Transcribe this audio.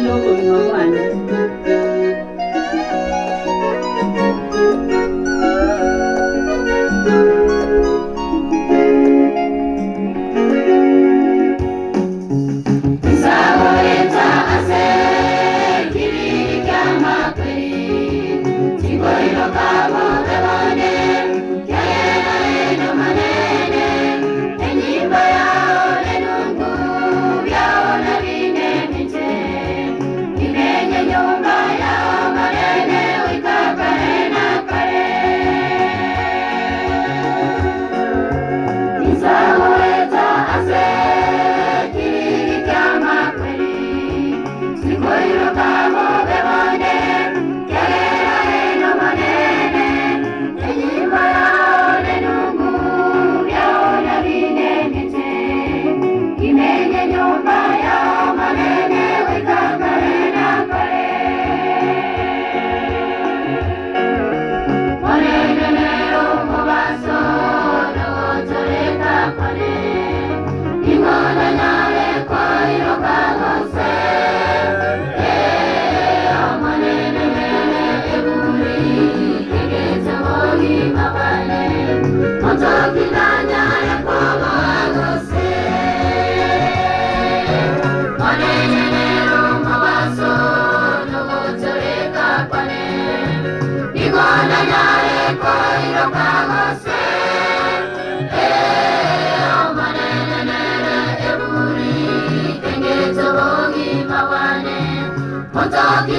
Orende obogima bwane. Insagoeta ase ekiriri ki'amakweri, tinkoiroka bobe bonde, ekiagera aye n'Omonene, enyimbo yao n'enungu biao nabinemeche, Nimenye nyomba y'Omonene goika kare na kare. Insagoeta ase ekiriri ki'amakweri, tinkoiroka bobe bonde, ekiagera aye n'Omonene, enyimbo yao n'enungu biao nabinemeche, Nimenye nyomba y'Omonene goika kare na kare. Monene nere omobaso nogochoreka kwane, ning'o nanyare koiroka gose? Ee, Omonene nere eburi egete obogima bwane, monto ki nanyare koboa gose? Monene nere omobaso nogochoreka kwane, ning'o nanyare koiroka gose? Ee, Omonene nere eburi egete obogima bwane, monto ki.